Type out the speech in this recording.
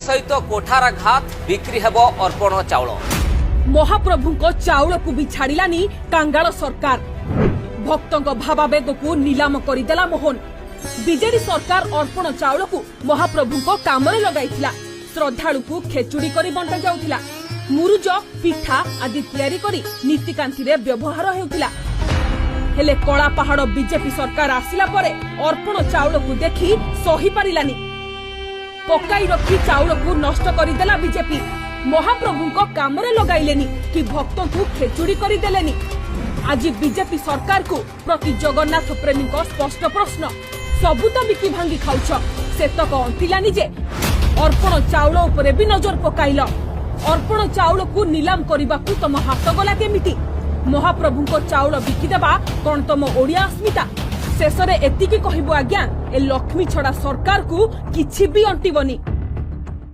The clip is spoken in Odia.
ସହିତ କୋଠାରାଘାତ, ବିକ୍ରି ହେବ ଅର୍ପଣ ଚାଉଳ। ମହାପ୍ରଭୁଙ୍କ ଚାଉଳକୁ ବି ଛାଡ଼ିଲାନି କାଙ୍ଗାଳ ସରକାର। ଭକ୍ତଙ୍କ ଭାବାବେଗକୁ ନିଲାମ କରିଦେଲା ମୋହନ। ବିଜେଡି ସରକାର ଅର୍ପଣ ଚାଉଳକୁ ମହାପ୍ରଭୁଙ୍କ କାମରେ ଲଗାଇଥିଲା। ଶ୍ରଦ୍ଧାଳୁକୁ ଖେଚୁଡ଼ି କରି ବଣ୍ଟା ଯାଉଥିଲା। ମୁରୁଜ, ପିଠା ଆଦି ତିଆରି କରି ନୀତିକାନ୍ତିରେ ବ୍ୟବହାର ହେଉଥିଲା। ହେଲେ କଳା ପାହାଡ଼ ବିଜେପି ସରକାର ଆସିଲା ପରେ ଅର୍ପଣ ଚାଉଳକୁ ଦେଖି ସହି ପାରିଲାନି। ପକାଇ ରଖି ଚାଉଳକୁ ନଷ୍ଟ କରିଦେଲା ବିଜେପି। ମହାପ୍ରଭୁଙ୍କ କାମରେ ଲଗାଇଲେନି କି ଭକ୍ତଙ୍କୁ ଖେଚୁଡ଼ି କରିଦେଲେନି। ଆଜି ବିଜେପି ସରକାରକୁ ପ୍ରତି ଜଗନ୍ନାଥ ପ୍ରେମୀଙ୍କ ସ୍ପଷ୍ଟ ପ୍ରଶ୍ନ, ସବୁ ତ ବିକି ଭାଙ୍ଗି ଖାଉଛ, ସେତକ ଅଣ୍ଟିଲାନି ଯେ ଅର୍ପଣ ଚାଉଳ ଉପରେ ବି ନଜର ପକାଇଲ? ଅର୍ପଣ ଚାଉଳକୁ ନିଲାମ କରିବାକୁ ତମ ହାତ ଗଲା କେମିତି? ମହାପ୍ରଭୁଙ୍କ ଚାଉଳ ବିକିଦେବା କଣ ତମ ଓଡ଼ିଆ ଅସ୍ମିତା? ଶେଷରେ ଏତିକି କହିବୁ ଆଜ୍ଞା, ଏ ଲକ୍ଷ୍ମୀ ଛଡା ସରକାରକୁ କିଛି ବି ଅଣ୍ଟିବନି।